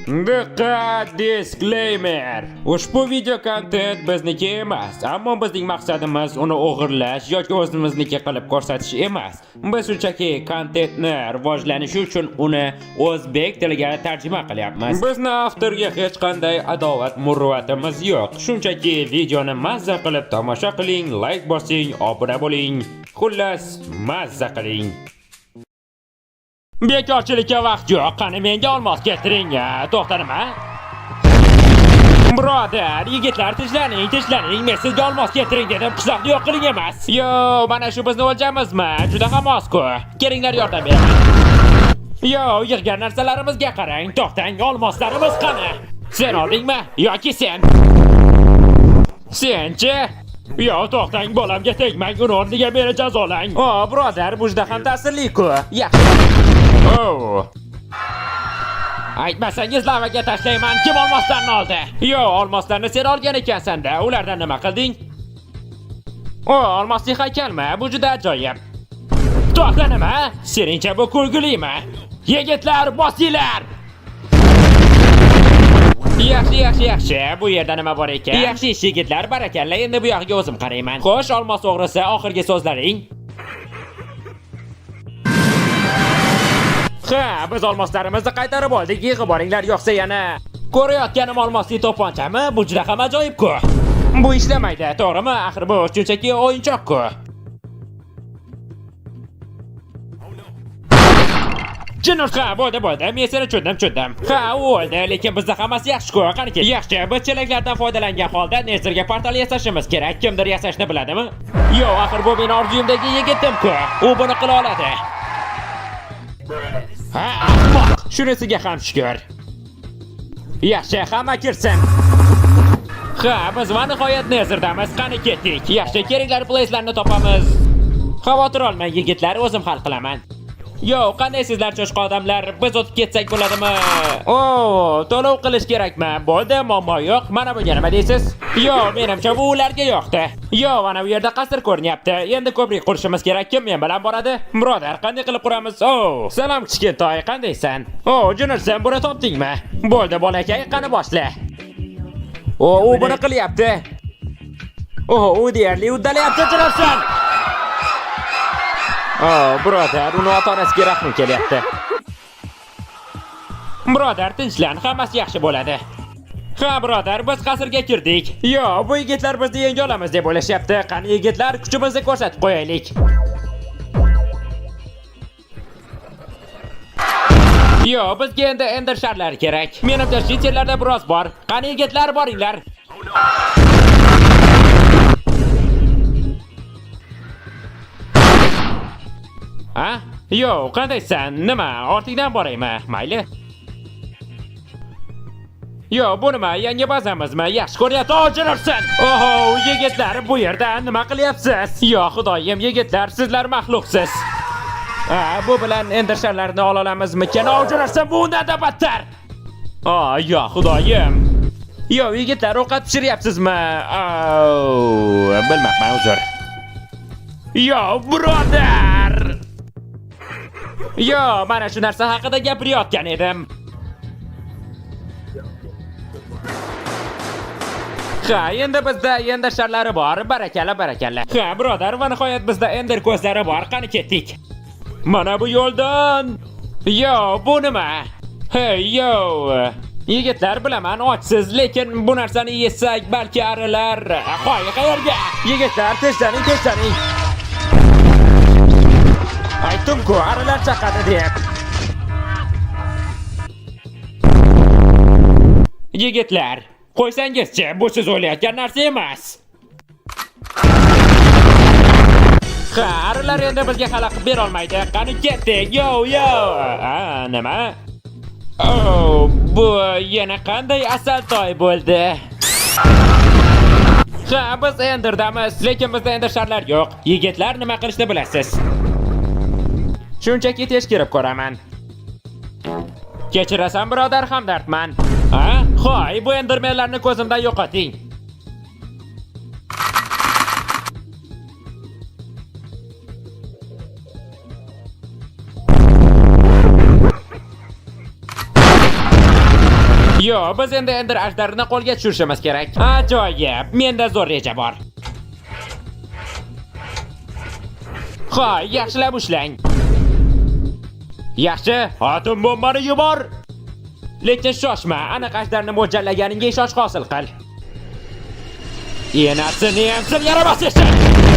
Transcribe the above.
Diqqat, disclaimer! Ushbu video kontent bizniki emas, ammo bizning maqsadimiz uni o'g'irlash yoki o'zimizniki qilib ko'rsatish emas. Biz shunchaki kontentni rivojlanishi uchun uni o'zbek tiliga tarjima qilyapmiz. Bizni avtorga hech qanday adovat muruvvatimiz yo'q. Shunchaki videoni mazza qilib tomosha qiling, like bosing, obuna bo'ling. Xullas, mazza qiling. Bekorchilikka vaqt yo'q. Qani menga olmos keltiring. To'xta nima? Birodar, yigitlar tishlaning, tishlaning. Men sizga olmos keltiring dedim. Qishloqni yo'q qiling emas. Yo, mana shu bizni o'ljamizmi? Juda ham oz-ku. Kelinglar yordam beraman. Yo, yig'gan narsalarimizga qarang. To'xtang, olmoslarimiz qani? Sen oldingmi yoki sen? Senchi? Yo, to'xtang, bolamga tegmang, uni o'rniga meni jazolang. O, birodar, bu juda ham ta'sirli-ku. Yaxshi. Oh. Aytmasangiz lavaga tashlayman. Kim olmoslarni oldi? Yo, olmoslarni sen olgan ekansan-da. Ulardan nima qilding? O, olmosli haykalmi? Bu juda ajoyib. To'xta nima? Seningcha bu kulgilimi? Yigitlar, bosinglar! Yaxshi, yaxshi, yaxshi. Bu yerda nima bor ekan? Yaxshi ish yigitlar, barakalla. Endi bu yog'iga o'zim qarayman. Xo'sh, olmos o'g'risi, oxirgi so'zlaring. Ha, biz olmoslarimizni qaytarib oldik. Yig'ib olinglar, yo'qsa yana ko'rayotganim olmosli to'pponchami? Bu juda ham ajoyib-ku. Bu ishlamaydi, to'g'rimi? Axir bu shunchaki o'yinchoq-ku. Jinnur, ha, bo'ldi, bo'ldi. Men seni tushundim, tushundim. Ha, u o'ldi, lekin bizda hammasi yaxshi-ku. Qani ket. Yaxshi, biz chelaklardan foydalangan holda Nezerga portal yasashimiz kerak. Kimdir yasashni biladimi? Yo'q, axir bu meni orzuyimdagi yigitim-ku. U buni qila oladi. Ha, ahmoq. Shunisiga ham shukr. Yaxshi, hamma kirsin. Ha, biz va nihoyat Nezerdamiz. Qani ketdik. Yaxshi, kerakli playslarni topamiz. Xavotir olmang yigitlar, o'zim hal qilaman. Yo, qanday sizlar cho'chqa odamlar? Biz o'tib ketsak bo'ladimi? O, to'lov qilish kerakmi? Bo'ldi, muammo yo'q. Mana bunga nima deysiz? Yo, menimcha bu ularga yoqdi. Yo, mana bu yerda qasr ko'rinyapti. Endi ko'prik qurishimiz kerak. Kim men bilan boradi? Birodar, qanday qilib quramiz? O, salom kichkintoy, qandaysan? O, Junursan, buni topdingmi? Bo'ldi, bolakay, qani boshla. O, u buni qilyapti. O, u deyarli uddalayapti, Junursan. O, birodar, uni ota-onasiga rahmim kelyapti. Birodar, tinchlan, hammasi yaxshi bo'ladi. Ha, birodar, biz qasrga kirdik. Yo, bu yigitlar bizni yenga olamiz deb o'ylashyapti. Qani yigitlar, kuchimizni ko'rsatib qo'yaylik. Yo, bizga endi ender sharlari kerak. Menimcha shiterlarda biroz bor. Qani yigitlar, boringlar. Ha? Yo, qandaysan? Nima, ortingdan boraymi? Mayli. Yo, bu nima? Yangi bazamizmi? Yaxshi ko'ryapti, o'chirursan. Oho, yigitlar, bu yerda nima qilyapsiz? Yo, xudoyim, yigitlar, sizlar maxluqsiz. Ha, bu bilan ender sharlarni ola olamizmikan? O'chirursan, bu undan-da battar. O, yo, xudoyim. Yo, yigitlar, ovqat pishiryapsizmi? Au, bilmabman, uzr. Yo, birodar! Yo, mana shu narsa haqida gapirayotgan edim. Ha, endi bizda ender sharlari bor. Barakalla, barakalla. Ha, birodar, va nihoyat bizda ender ko'zlari bor. Qani ketdik. Mana bu yo'ldan. Yo, bu nima? Hey, yo. Yigitlar, bilaman ochsiz, lekin bu narsani yesak balki arilar. Hoy, qayerga? Yigitlar, tishlaning, tishlaning. Aytdim-ku, arilar chaqadi deb. Yigitlar, qo'ysangizchi, bu siz o'ylayotgan narsa emas. Ha, arilar endi bizga xalaqit bera olmaydi. Qani ketdik. Yo, yo. Ha, nima? Oh, bu yana qanday asal toy bo'ldi? Ha, biz Enderdamiz, lekin bizda ender sharlar yo'q. Yigitlar, nima qilishni bilasiz. Shunchaki tekshirib ko'raman. Kechirasan, birodar, hamdardman. Ha? Hoy, bu endermenlarni ko'zimdan yo'qoting. Yo'q, biz endi Ender ajdarini qo'lga tushirishimiz kerak. Ajoyib, menda zo'r reja bor. Ha, yaxshilab ushlang. Yaxshi, atom bombani yubor. Lekin shoshma, aniq ajdarni mo'ljallaganingga ishonch hosil qil. Enasini emsin yaramas eshak.